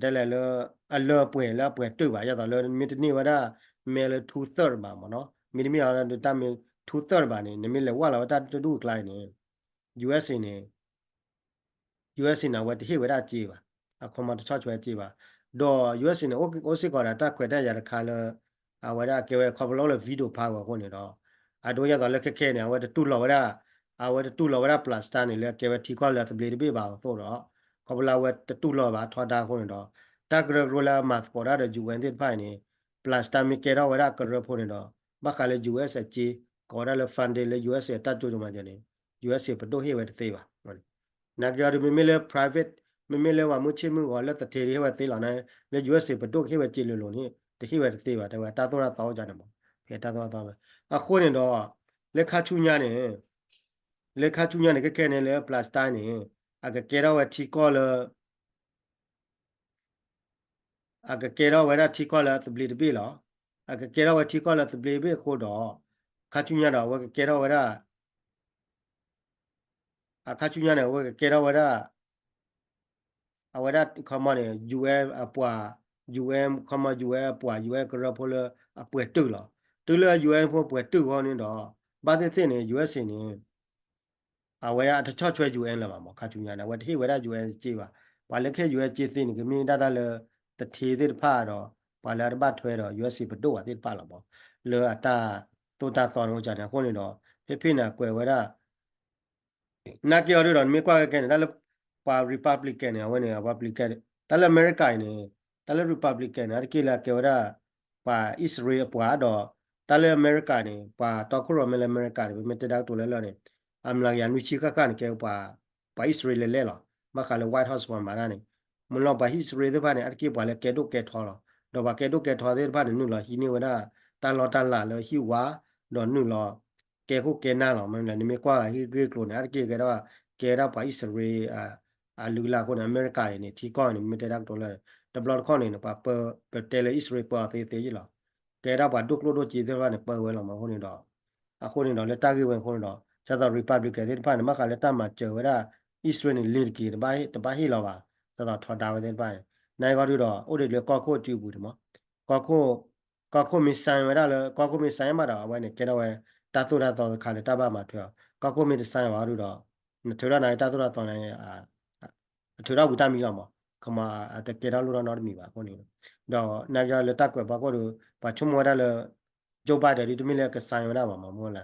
တဲလဲၣ်လၢ အလၢအပှဲၤလၢအပှဲၤတၢၢ်ဘၣ် ဒ်သိးလၢ မ့တန့ၢ်ဝဲဒၣ် မဲလၢ two third ဘၣ်မးနီၤ မ့တမ့ၢ်အီၤလၢတၢ်မ့ၢ် two third ဘၣ်န့ၣ် နမ့ၢ်လဲၤဝၢ်လီၤဝဲတၢ်တဒူၣ်အကျါအံၤန့ၣ် USA န့ၣ် USA န့ၣ် အဝဲတဟ့ၣ်ဝဲဒၣ်စ့ဘၣ် အခီမီတဆီၣ်ထွဲစ့ဘၣ် ဒီး USA န့ၣ် အိၣ်စ့ၢ်ကီးဒီးတၢ်ခွဲးတၢ်ယာ်တခါလၢ အဝဲဒၣ်ကဲဝဲခီဖျိလၢ veto power အဃိန့ၣ်ဒီး အဒိယဲသိးလၢခဲခဲန့ၣ် အဝဲတတူၢ်လိာ်ဝဲဒၣ် အဝဲတတူၢ်လိာ်ဝဲဒၣ် Palestine န့ၣ် လၢအကဲဝဲထံကီၢ်လၢအသဘျ့တဘ့ၣ်ဘၣ်အသိးဒီး ခီဖျိလၢအဝဲတတူၢ်လိာ်ဘၣ်အထီဒါအဃိန့ၣ်ဒီး တၢ်ကရၢကရိလၢအမၤသကိးတၢ်ဒီး ယူၣ်အ့ၣ်အၣ် သ့ၣ်တဖၣ်အံၤန့ၣ် Palestine မ့ၢ်ကဲထီၣ်ဝဲဒၣ်ကရၢဖိန့ၣ်ဒီး ဘၣ်ဃးလၢ ယူၣ်အ့ၣ်အၣ် အစ့ ကိးဝဲဒၣ်လၢ funding လၢ ယူၣ်အ့ၣ်အၣ် အတၢ်ကၠိကမၤစၢၤန့ၣ် ယူၣ်အ့ၣ်အၣ် ပဒိၣ်ဟ့ၣ်ဝဲတသ့ဘၣ်. နာ်က့အီၤဒုး မ့မ့ၢ်လၢ private မ့မ့ၢ်လၢပှၤမုၢ်ဆ့ၣ်မုၢ်ဂီၤလၢသထ့ဒုးဟ့ၣ်ဝဲသ့လီၤန့ၣ် လၢ ယူၣ်အ့ၣ်အၣ် ပဒိၣ်ကဟ့ၣ်ဝဲစ့လိၤလိၤန့ၣ် တဟ့ၣ်ဝဲတသ့ဘၣ် တဲဝဲတၢ်သိၣ်တၢ်သီအိၣ်ကန့ၣ်မး ဖဲတၢ်သိၣ်တၢ်သီဝဲ အဃိန့ၣ်ဒီး လၢခါဆူညါန့ၣ် လၢခါဆူညါန့ၣ် ခဲခဲန့ၣ်လၢ Palestine န့ၣ် အကကဲထီၣ်ဝဲထံကီၢ်လၢ အကကဲထီၣ်ဝဲဒၣ်ထံကီၢ်လၢအသဘျ့တဘ့ၣ်လီၤ. အကကဲထီၣ်ဝဲထံကီၢ်လၢအသဘျ့တဘ့ၣ်အဃိဒီး ခါဆူညါဒီး အဝဲကကဲထီၣ်ဝဲဒၣ် အခါဆူညါန့ၣ် အဝဲကကဲထီၣ်ဝဲဒၣ် အဝဲဒၣ်ခီမီန့ၣ် ယူၣ်အ့ၣ်အပှၤ ယူၣ်အ့ၣ်ခီမီ ယူၣ်အ့ၣ်အပှၤ ယူၣ်အ့ၣ် ကရၢဖိလၢအပှဲၤတုာ်လီၤ. တုၤလၢ ယူၣ်အ့ၣ် ဖိပှဲၤတုာ်အဃိန့ၣ်ဒီး ဘၣ်သ့ၣ်သ့ၣ်န့ၣ် ယူၣ်အ့ၣ်အ့န့ၣ် အဝဲဒၣ်အတဆီၣ်ထွဲ ယူၣ်အ့ၣ် လၢၤဘၣ်မး ခါဆူညါန့ၣ် အဝဲတဟ့ၣ်ဝဲဒၣ် ယူၣ်အ့ၣ် စ့ဘၣ်. ပှၤလၢကဟ့ၣ် ယူၣ်အ့ၣ် စ့သ့န့ၣ် ကမ့ၢ်ဒၣ်တၢ်လၢသထ့သ့ၣ်တဖၣ်ဒီး ပှၤလၢအတဘၣ်ထွဲဒီး ယူၣ်အ့ၣ် ပဒိၣ်ဘၣ်သ့ၣ်တဖၣ်လီၤမး လၢအတၢ်သိၣ်တၢ်သီန့ၣ်အိၣ်ကန့ၣ် အဃိန့ၣ်ဒီး ဖဲဖဲန့ၣ် အကွဲးဝဲဒၣ် နာ်က့အီၤဒုဒီး နမ့ၢ်ကွၢ်ကဲကဲန့ၣ် တၢ်လၢပှၤ Republican န့ၣ် အဝဲန့ၣ် Republican တၢ်လၢအမဲရကၤအံၤန့ၣ် တၢ်လၢ Republican န့ၣ် အါတက့ၢ်လၢအကဲဝဲဒၣ် ပှၤအံၣ်စရ့လးအပှၤဒီး တၢ်လၢအမဲရကၤန့ၣ် ပှၤတီခိၣ်ရိၣ်မဲလၢအမဲရကၤန့ၣ် ပမ့ၢ်တဲဒၣ်ကတိၤလၢလၢ်န့ၣ် အမျးကယၤနွံဆံဃၣ်ဃၣ်န့ၣ် ကဲပှၤ ပှၤအံၣ်စရ့လးလဲၣ်လဲၣ်လီၤ. ဘၣ်ဃးလၢ White House ပှၤမၤတၢ်န့ၣ် မ့ၢ်လီၤပှၤအံၣ်စရ့လးသ့ၣ်တဖၣ်န့ၣ် အါတက့ၢ်ပှၤလၢကဲဒိၣ်ကဲထီလီၤ. ဒီးပှၤကဲဒိၣ်ကဲထီသ့ၣ်တဖၣ်န့ၣ် နုာ်လီၤဟံးန့ၢ်ဝဲဒၣ် တၢ်လီၢ်တၢ်လၤလၢဟံၣ်ဝါ ဒီးနုာ်လီၤ ကဲခိၣ်ကဲနၢ်လီၤ. မ့ၢ်လၢနမ့ၢ်ကွၢ်ဂ့ၢ်ကျိၤန့ၣ် အါတက့ၢ်ကဲဒၣ် ကဲဒၣ်ပှၤအံၣ်စရ့လး အလုၢ်အလၢ်အဃိန့ၣ် အမဲရကၤအံၤန့ၣ် ထံကီၢ်န့ၣ် မ့ၢ်တဲဒၣ်ကတိၤလၢ တဘျီတခီၣ်န့ၣ် ပှၤပ ပတဲလၢအံၣ်စရ့လးပၢအီၤသ့သ့ယ့ၣ်လီၤ. ကဲဒၣ်ပှၤဒိၣ်ကျိၣ်ဒိၣ်စ့သ့ၣ်တဖၣ်န့ၣ် ပၢဝဲလီၤမး အဃိန့ၣ်ဒီး အဃိန့ၣ်ဒီး လၢတၢ်ဂ့ၢ်ဝဲအဃိန့ၣ်ဒီး ဒ်သိး Republican သ့ၣ်တဖၣ်န့ၣ် ဘၣ်ဃးလၢတၢ်မၤစၢၤဝဲဒၣ် အံၣ်စရ့လးန့ၣ် လ့ၤတက့ၤ တဘၣ်ဟ့ၣ်လီၤဘၣ် ဒ်သိးထီဒါဝဲသ့ၣ်တဖၣ်န့ၣ် နာ်က့အီၤဒုဒီး အိၣ်ဒံးလၢကီၢ်ခိၣ်အစုပူၤန့ၣ်မး ကီၢ်ခိၣ် ကီၢ်ခိၣ်မ့ၢ် sign ဝဲဒၣ်လၢ ကီၢ်ခိၣ်မ့ၢ် sign ဘၣ်ဒီး အဝဲန့ၣ် ကဲထီၣ်ဝဲ တၢ်သိၣ်တၢ်သီတခါလၢတၢ်ဘၣ်မၤထွဲအီၤ ကီၢ်ခိၣ်မ့ၢ်တ sign ဘၣ်အီၤဒုဒီး နထုးထီၣ်နၤတၢ်သိၣ်တၢ်သီန့ၣ် အထုးထီၣ်ဝံၤတၢ်မံလီၤမး ခီမး အတကဲထီၣ်လိၣ်ထီၣ်နီတမံၤဘၣ်အဃိန့ၣ် ဒီးနာ်က့အီၤလၢတၢ်ကွဲးပှၤခိၣ်ဒီး ပှၤဆိကမိၣ်ဝဲဒၣ်လၢ Joe Biden ဒ်တမ့ၢ်လၢက sign ဝဲဒၣ်ဘၣ်မး မ့ၢ်လၢ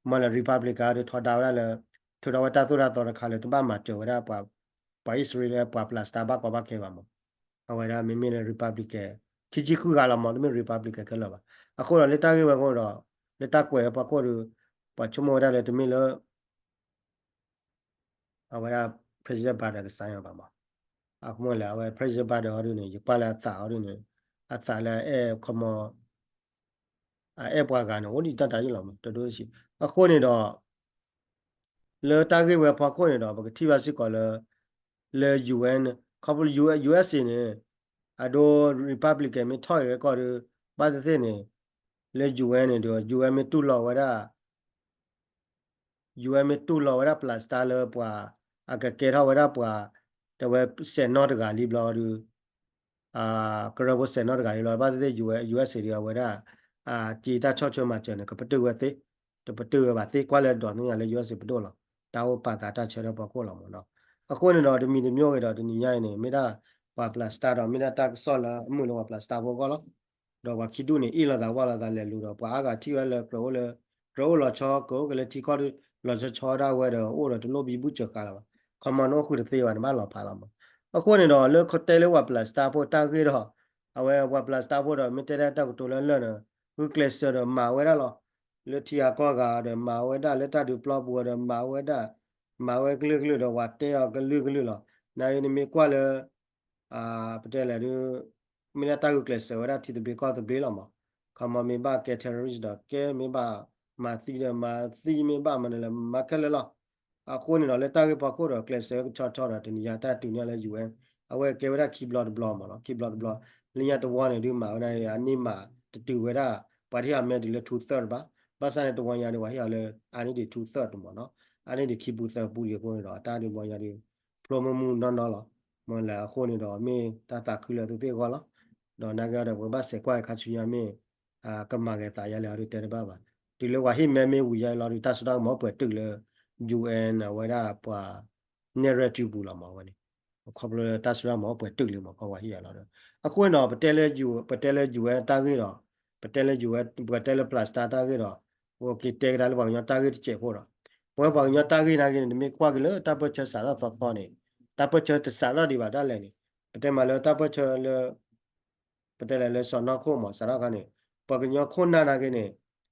မ့ၢ်လၢ Republican ဒီးထီဒါဝဲဒၣ်လၢ ထုးထီၣ်ဝဲတၢ်သိၣ်တၢ်သီတခါလၢတဘၣ်မၤစၢၤဝဲဒၣ် ပှၤအံၣ်စရ့လးလၢပှၤ Palestine ဘၣ်ကီဘၣ်ခဲဘၣ်မး အဝဲဒၣ်မ့မ့ၢ်လၢ Republican ခံဆံဃုဂၤလီၤမး တမ့ၢ် Republican ခဲလၢာ်ဘၣ် အဃိဒီးလၢတၢ်ဂ့ၢ်ဝဲအဃိဒီး လၢတၢ်ကွဲးဝဲပှၤခိၣ်ဒီး ပှၤဆိကမိၣ်ဝဲဒၣ်လၢတမ့ၢ်လၢ အဝဲဒၣ် President Biden က sign အီၤဘၣ်မး အဃိမ့ၢ်လၢအဝဲ President Biden အီၤဒုန့ၣ် ယကွၢ်လၢအသးအီၤဒုန့ၣ် အသးလၢအအဲၣ်ခီမီ အအဲၣ်ပှၤဂၤန့ၣ် အိၣ်ဒံးတၢ်တၢ်ယ့ၣ်လီၤမး တဒိၣ်တဆံး အဃိန့ၣ်ဒီး လၢတၢ်ဂ့ၢ်ဝဲအဖီခိၣ်န့ၣ်ဒီး ပကထံၣ်ဘၣ်စ့ၢ်ကီးလၢ လၢ ယူၣ်အ့ၣ် ခီဖျိ ယူၣ်အ့ၣ် ယူၣ်အ့ၣ် စ့န့ၣ် အဒိ Republican မ့ၢ်ထီၣ်ဂ့ၤဝဲကီၢ်ဒီး ဘၣ်သ့ၣ်သ့ၣ်န့ၣ် လၢ ယူၣ်အ့ၣ် န့ၣ်ဒီး ယူၣ်အ့ၣ် မ့ၢ်တူၢ်လိာ်ဝဲဒၣ် ယူၣ်အ့ၣ် မ့ၢ်တူၢ်လိာ်ဝဲဒၣ် Palestine လၢပှၤ အကကဲထီၣ်ဝဲဒၣ်ပှၤ တဲဝဲစဲးနီၣ်တဂၤလံဘျီဒီး ကရၢဖိစဲးနီၣ်တဂၤလံဘျီ ဘၣ်သ့ၣ်သ့ၣ် ယူၣ်အ့ၣ် ယူၣ်အ့ၣ် စ့ဒီး အဝဲဒၣ် က့တၢ်ဆီၣ်ထွဲမၤစၢၤန့ၣ် ကပတုာ်ဝဲသ့ တပတုာ်ဝဲဘၣ်သ့ ကွၢ်လၢဒိးသ့ၣ်ညါလၢ ယူၣ်အ့ၣ် စ့ပဒိၣ်လီၤ တၢ်အိၣ်ပာ်သးတၢ်ဆၢထၢၣ်ဖီခိၣ်လီၤမးနီၤ အဃိန့ၣ်ဒီး တမံၤတမံၤဂ့ၤဒီး တနံၤညါအံၤန့ၣ် မ့ၢ်ဒၣ်ပှၤ Palestine ဒီး မ့ၢ်ဒၣ်တၢ်ကစီၣ်လၢအမုာ်လၢပှၤ Palestine ဖိအဂီၢ်လီၤ ဒီးပှၤခံဒူၣ်န့ၣ် အ့ၣ်လိာ်သးဝီလိာ်သးလဲၤလူၤဒီး ပှၤအါဂၤထံၣ်ဝဲလၢကြၢးအိၣ်လၢ ကြၢးအိၣ်လီၤဆီ ကြၢးအိၣ်က့ၤလၢထံကီၢ်ဒီး လီၤဆီဆီဒၣ်ဝဲဒီး အိၣ်ဒီးတလိၣ်ဘံဘူစၢၤဃာ်လၢၤဘၣ် ခီမီ နအိၣ်ဃုာ်တသ့ဘၣ် နဘၣ်လီၤဖးလီၤမး အဃိန့ၣ်ဒီး လၢတဲလၢပှၤ Palestine ဖိတၢ်ဂ့ၢ်ဒီး အဝဲပှၤ Palestine ဖိဒီး မ့ၢ်တဲဒၣ်တၢ်ကတိၤလၢလၢာ်န့ၣ် ဂုာ်ကျဲးစၢးဒီးမၤဝဲဒၣ်လီၤ လၢထံဂၤကီၢ်ဂၤဒီးမၤဝဲဒၣ် လၢတၢ်ဒုးပျီပူၤဒီးမၤဝဲဒၣ် မၤဝဲကလုာ်ကလုာ်ဒီး ပှၤတဲအီၤကလုာ်ကလုာ်လီၤ နအံၤနမ့ၢ်ကွၢ်လၢ ပတဲလဲၣ်ဒုး မ့ၢ်ဒၣ်တၢ်ဂုာ်ကျဲးစၢးဝဲဒၣ်ထံသဘျ့ကီၢ်သဘျ့လီၤမး ခီမီ မ့ၢ်ဘၣ်ကဲ terrorist ဒီးကဲ မ့ၢ်ဘၣ်မၤသံဒီးမၤသံ မ့ၢ်ဘၣ်မနုၤလဲၣ်မၤခဲလၢာ်လီၤ အဃိန့ၣ်ဒီး လၢတၢ်ဂ့ၢ်ဖီခိၣ်ဒီး ကျဲးစၢးဝဲကဆီဆီဒီး တနံၤညါတၢ်တုၤန့ၢ်လၢ ယူၣ်အ့ၣ် အဝဲကဲဝဲဒၣ်ခံဘျီတဘျီမးနီၤ ခံဘျီတဘျီ လၢညါတဝီန့ၣ်ဒုးမၤဝဲဒၣ် အန့ၢ်မၤတတုၤဝဲဒၣ် ပှၤတဟ့ၣ်အီၤမဲာ်ဒုးလၢ two third ဘၣ် ဘၣ်ဆၣ်န့ၣ် တဝီညါဒုး ပှၤဟ့ၣ်အီၤလၢ အန့ၣ်ဒုး two third မးနီၤ အန့ၣ်ဒုးခံပူၤသၢပူၤဒံးအဃိန့ၣ်ဒီး အတၢ်ဒုးတဝီညါဒုး ဖျိမုၢ်မုၢ်နီၢ်နီၢ်လီၤ မ့ၢ်လၢအဃိန့ၣ်ဒီး မ့ၢ်တၢ်သးခုလၢသုသ့ၣ်အဂီၢ်လီၤ ဒီးနာ်က့ဒီး ပကဘၣ်စဲးကွၢ်ခါဆူညါမ့ၢ် ကမၤဂဲၤသးယါလဲၣ်အီၤဒုးတဲတဘၣ်ဘၣ် တုၤလၢပှၤဟ့ၣ်မဲမ့ၢ်ဝံၤယါလီၤဒုး တၢ်စိတၢ်ကမီၤအိၣ်ပှဲၤတုာ်လၢ ယူၣ်အ့ၣ် အဝဲဒၣ်ပှၤ နဲၣ်ရွဲၣ်စုပူၤလီၤမးဝဲန့ၣ် ခီဖျိလၢတၢ်စိတၢ်ကမီၤအိၣ်ပှဲၤတုာ်လံမး ခီပှၤဟ့ၣ်ယါလီၤဒီး အဃိန့ၣ်ဒီး ပတဲလၢ ပတဲလၢ ယူၣ်အ့ၣ် တၢ်ဂ့ၢ်ဒီး ပတဲလၢ ယူၢ်အဲၣ် ပတဲလၢ Palestine တၢ်ဂ့ၢ်ဒီး ပက့ၤတဲကဒါလၢပှၤကညီတၢ်ဂ့ၢ်တစဲးဖိဒီး ပဝဲပှၤကညီတၢ်ဂ့ၢ်နာ်က့န့ၣ် နမ့ၢ်ကွၢ်က့ၤလၢတၢ်ပၢၢ်ဆၢစးထီၣ်သီသီန့ၣ် တၢ်ပၢၢ်ဆၢတစးထီၣ်ဒံးဘၣ်ဒၣ်လဲာ်န့ၣ် ပတဲမးလၢတၢ်ပၢၢ်ဆၢလၢ ပတဲလၢလၢစီၢ်နီၤခိၣ်မး စးထီၣ်ခါန့ၣ် ပှၤကညီခိၣ်နၢ်နာ်က့န့ၣ်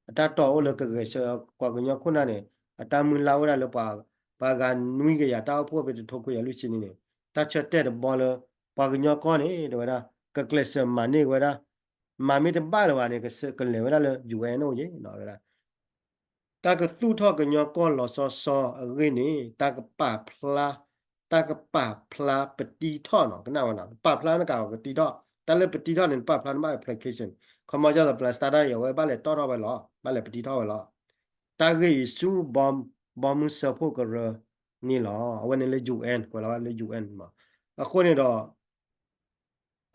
အတၢ်တီၢ်အိၣ်လၢကဂဲၤဆၢ ပှၤကညီခိၣ်နၢ်န့ၣ် အတၢ်မုၢ်လၢ်အိၣ်ဒၣ်လၢပှၤ ပှၤဂၤနွံကယၤတၢ်အိၣ်ဖှိၣ်ဖဲတထိခွံကယၤလွံၢ်ဆံနံၣ်န့ၣ် တၢ်ဆၢတဲာ်တဘီလၢ ပှၤကညီကီၢ်န့ၣ် တဲဝဲဒၣ် ကကျဲးစၢးမၤန့ၢ်ဝဲဒၣ် မၤမ့ၢ်တဘၣ်လၢၤဘၣ်န့ၣ် ကလဲၤဝဲဒၣ်လၢ ယူၢ်အဲၣ် အိၣ်ယဲၢ် တဲဝဲဒၣ် တၢ်ကသူၣ်ထီၣ်ကညီကီၢ်လီၤဆီဆီအဂ့ၢ်န့ၣ် တၢ်ကပာ်ဖျါ တၢ်ကပာ်ဖျါပတံထီၣ်နီၤ ကနၣ်ဝဲနီၤ ပာ်ဖျါနကးအီၤကတံထီၣ် တၢ်လၢပတံထီၣ်န့ၣ် ပာ်ဖျါနဘၣ် application ခီမီကၢ်သိး Palestine တၢ်အံၤ အဝဲဘၣ်လဲၤတီၣ်ထီၣ်ဝဲလီၤ ဘၣ်လဲၤပတံထီၣ်ဝဲလီၤ တၢ်ဂ့ၢ်အံၤဆူ ဘီမုၢ်စၢဖှိၣ်ကရၢန့ၣ်လီၤ အဝဲန့ၣ်လၢ ယူၢ်အဲၣ် ကွဲးလီၤဝဲလၢ ယူၢ်အဲၣ် မး အဃိန့ၣ်ဒီး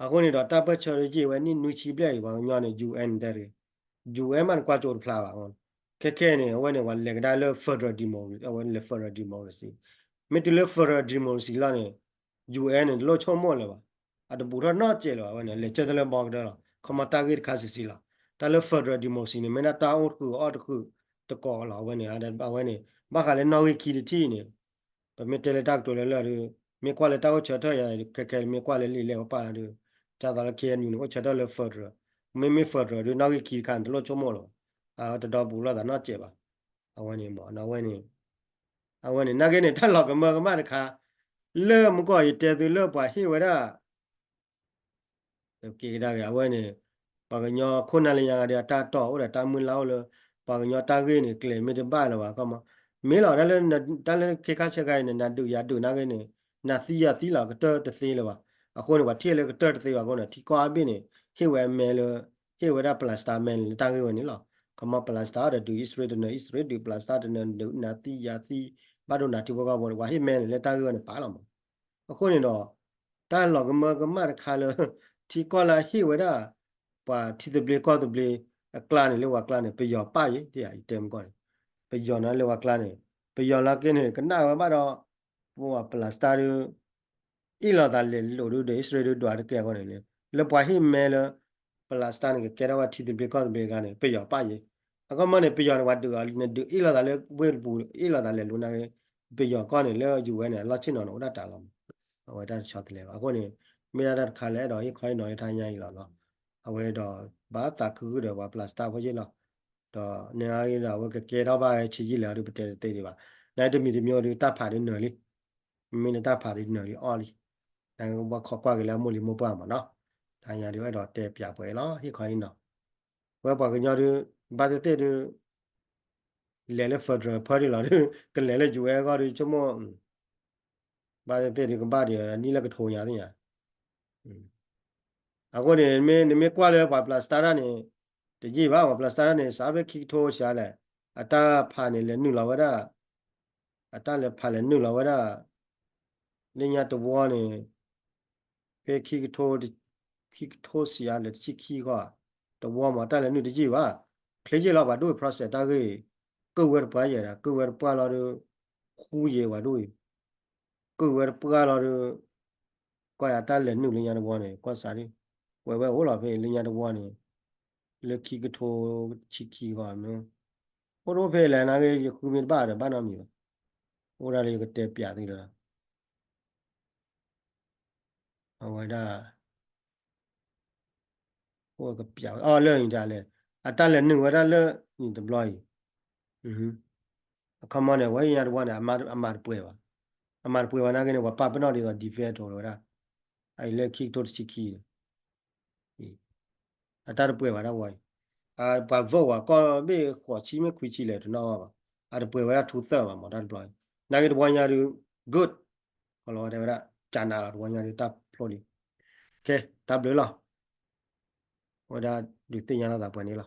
အဃိန့ၣ်ဒီး တၢ်ပၢၢ်ဆၢယံာ်ဝဲနံၣ်နွံဆံဘျဲၣ်အံၤ ပှၤကညီန့ၣ် ယူၢ်အဲၣ် တဲတဂ့ၤ ယူၢ်အဲၣ် မးနကွၢ်ကၠိတဖျါဘၣ် ခဲခဲန့ၣ် အဝဲန့ၣ် ပှၤလဲၤကဒါလၢ federal democracy အဝဲလဲၤ federal democracy မ့ၢ်တုၤလၢ federal democracy လီၤန့ၣ် ယူၢ်အဲၣ် န့ၣ် တလိၣ်ဆိကမိၣ်လၢၤဘၣ် အတဘူးထီၣ်နီတစဲးလၢၤဘၣ် အဝဲန့ၣ် လဲၤကၢၢ်တလၢဘီကတၢၢ်လီၤ ခီမီတၢ်ဂ့ၢ်တခါဆံးဆံးလီၤ တၢ်လၢ federal democracy န့ၣ် မ့ၢ်ဒၣ်တၢ်အိၣ်တဃုာ်အီၣ်တဃုာ်တကိးလီၤ အဝဲန့ၣ် အဝဲန့ၣ် ဘၣ်ဃးလၢနီၣ်ဂံၢ်ခံတထံၣ်န့ၣ် ပမ့ၢ်တဲလၢတၢ်ကတိၤလၢလၢ်ဒီး မ့ၢ်ကွၢ်လၢတၢ်အိၣ်ဆၢထၢၣ်ယၤ ခဲခဲမ့ၢ်ကွၢ်လၢလံာ်လဲၢ်ကပာ်လၢဒီး ကၢ်သိးလၢ ခ့ၣ်အဲၣ်ယူၣ်န့ၣ် အိၣ်ဆၢထၢၣ်လၢ federal မ့မ့ၢ် federal ဒီးနီၣ်ဂံၢ်ခံတခါန့ၣ် တလိၣ်ဆိကမိၣ်လၢၤဘၣ် အတဒီဘူးလိာ်သးနီတစဲးဘၣ် အဝဲန့ၣ်မး အဝဲန့ၣ် အဝဲန့ၣ် နာ်က့န့ၣ် တၢ်လီၤကမၢကမၣ်တခါ လၢမူကီၢ်ယတဲသုလၢပှၤဟ့ၣ်ဝဲဒၣ် က့ၤကဒါက့ၤ အဝဲန့ၣ် ပှၤကညီခိၣ်နၢ်လၢညါဂၤဒီး အတၢ်တီၢ်အိၣ်ဒီးတၢ်မုၢ်လၢ်အိၣ်လၢ ပှၤကညီတၢ်ဂ့ၢ်န့ၣ် ကျဲၤမ့ၢ်တဘၣ်လၢၤဘၣ် ခီမီ မ့ၢ်လီၤ တၢ်လၢ တၢ်လၢခ့ခါဆၢခါအံၤန့ၣ် နဒုးယၤဒုးနာ်က့န့ၣ် နၤသံယၤသံလီၤ ကတၢၢ်တသ့လၢၤဘၣ် အဃိန့ၣ် ပှၤထံၣ်လၢကတၢၢ်တသ့ဘၣ်အဃိန့ၣ် ထံကီၢ်အါဘ့ၣ်န့ၣ် ဟ့ၣ်ဝဲအမဲလၢ ဟ့ၣ်ဝဲဒၣ် Palestine မဲန့ၣ် လၢတၢ်ဂ့ၢ်ဝဲန့ၣ်လီၤ ခီမီ Palestine ဒီးဒုး အံၣ်စရ့လး တနၢၤ အံၣ်စရ့လး ဒုး Palestine တနၢၤ ဒုးနၤသံယၤသံ ဘၣ်ဒိနၤထံဖိကီၢ်ဖိန့ၣ် ပှၤဟ့ၣ်မဲန့ၣ် လၢတၢ်ဂ့ၢ်ဝဲန့ၣ်ပာ်လီၤမး အဃိန့ၣ်ဒီး တၢ်လီၤကမၢကမၣ်တခါလၢ ထံကီၢ်လၢအဟ့ၣ်ဝဲဒၣ် ပှၤထံသဘျ့ကီၢ်သဘျ့အကျါန့ၣ် လၢပှၤကျါန့ၣ် ပယီၤပၣ်ယဲၢ် ယတဲမကီၢ်န့ၣ် ပယီၤန့ၣ်လၢပှၤကျါန့ၣ် ပယီၤလၢက့န့ၣ် ကနၣ်ဝဲဘၣ်ဒီး ပှၤ Palestine ဒုး အ့ၣ်လိာ်သးလဲၤလိာ်ဒုးဒီး အံၣ်စရ့လးဒုးဒွးတကဲအဂီၢ်န့ၣ် လၢပှၤဟ့ၣ်မဲလၢ Palestine န့ၣ် ကကဲထီၣ်ဝဲထံသဘျ့ကီၢ်သဘျ့တဂၤန့ၣ် ပယီၤပၣ်ယဲၢ် အခီမီန့ၣ် ပယီၤန့ၣ် ပှၤဒုးအီၤ နဒုးအ့ၣ်လိာ်သးလၢဝ့ၢ်တပူၤ အ့ၣ်လိာ်သးလဲၤလိာ်နာ်က့ ပယီၤကီၢ်န့ၣ် လၢ ယူၢ်အဲၣ် န့ၣ် အလီၢ်ဆ့ၣ်နီၤန့ၣ် အိၣ်ဒၣ်တၢ်လီၤမး အဝဲတၢ်တဆီတလဲဘၣ် အဃိန့ၣ် မ့ၢ်ဒၣ်တၢ်တခါလၢအဲၣ်ဒိးဟ့ၣ်ခီဟ့ၣ်နီၤလၢတၢ်ညါအံၤလီၤနီၤ အဝဲဒီး ဘၣ်သးခုဃုာ်ဒီးပှၤ Palestine ဖိယ့ၢ်လီၤ ဒီးန့ၣ်အံၤဒီး အဝဲကကဲထီၣ်ဘၣ်ဝဲဆံးယံာ်လဲၣ်အီၤဒုး ပတဲတသ့ဒံးဘၣ် နတမံၤတမံၤဒုး တၢ်ဖးဒုးနၢၤလံ မ့ၢ်နတၢ်ဖးဒုးနၢၤလံအီၣ်လံ နကဘၣ်ခိးကွၢ်က့ၤလၢအမိၢ်လံၤမိၢ်ပှၢ်မးနီၤ တၢ်ညါဒုး အဲၣ်ဒိးတဲပၠးပှဲၤလီၤ ဟ့ၣ်ခီဟ့ၣ်နီၤ ပဝဲပှၤကညီဒုး ဘၣ်သ့ၣ်သ့ၣ်ဒုး လဲၤလၢ federal ဖၢဒံးလီၤဒုး ကလဲၤလၢ ယူၢ်အဲၣ် အဂီၢ်ဒုး ဆိကမိၣ် ဘၣ်သ့ၣ်သ့ၣ်ဒုး ကဘၣ်ဒံး နံၣ်လၢကထိညါသ့ၣ်ညါ အဃိန့ၣ် နမ့ၢ်ကွၢ်လၢပှၤ Palestine န့ၣ် တယံာ်ဘၣ် ပှၤ Palestine န့ၣ် စးဖဲခံကထိစှၤလဲၣ် အတၢ်ဖးန့ၣ် လဲၤနုာ်လီၤဝဲဒၣ် အတၢ်လဲၤဖးလဲၤနုာ်လီၤဝဲဒၣ် လၢညါတဝီန့ၣ် ဖဲခံကထိ ခံကထိစှၤလဲၣ် တဆံခံဃီ တဝီမး တၢ်လဲၤနုာ်တယံာ်ဘၣ် ချ့ယံာ်လီၤ ပှၤဒိၣ်အံၤ process တၢ်ဂ့ၢ်အံၤ ကုၢ်ဝဲတပှၢ်ယဲၢ်ဒၣ် ကုၢ်ဝဲတပှၢ်လီၤဒုး ဃူယဲၢ်ပှၤဒိၣ်အံၤ ကုၢ်ဝဲတပှၢ်လီၤဒုး ကွၢ်ယၤတၢ်လဲၤနုာ်လၢညါတဝီန့ၣ် ကွၢ်စးဒ် ဝဲဝဲအိၣ်လီၤဖဲလၢညါတဝီန့ၣ် လၢခံကထိဆံခံဂီၢ်မ့ၢ် အိၣ်တအိၣ်ဖဲလဲၣ်နာ်က့ ယဃုမ့ၢ်တဘၣ်ဒီး ဘၣ်နီတမံၤဘၣ် အိၣ်ဒၣ်လၢယကတဲပၠးသုဒီး အဝဲဒၣ် အိၣ်ကပျးဝဲ အီၤလၢအံၤဒၣ်လဲာ် အတၢ်လဲၤနုာ်ဝဲဒၣ်လၢအံၤတဘျီအံၤ အခီမီန့ၣ် ဝဲညါတဝီန့ၣ် အမၤတပှဲၤဘၣ် အမၤတပှဲၤဘၣ်နာ်က့န့ၣ် ပှၤပာ်ပနီၣ်ဒ်သိး defeat ဝဲဒၣ် အအံၤလၢခံကထိတဆံခံန့ၣ် အတၢ်တပှဲၤဘၣ်တၢ်ဝဲအံၤ ပှၤ vote ဝဲကီၢ်ဘ့ၣ်ဃိးဆံမ့ၢ်ခွံဆံလဲၣ်တနီၣ်ဘၣ်ဘၣ် အတပှဲၤဝဲဒၣ် two third ဘၣ်မး တၢ်တဘျီအံၤ နာ်က့တဝီညါဒုး good ကီလီၤဝဲတဲဝဲဒၣ် ကနးလီၤ တဝီညါဒုးတၢ်ဖျိလံ ကဲ တၢ်ဘျုးလီၤ ဝဲဒၣ်ဒုးသ့ၣ်ညါလီၤသးပှဲၤန့ၣ်လီၤ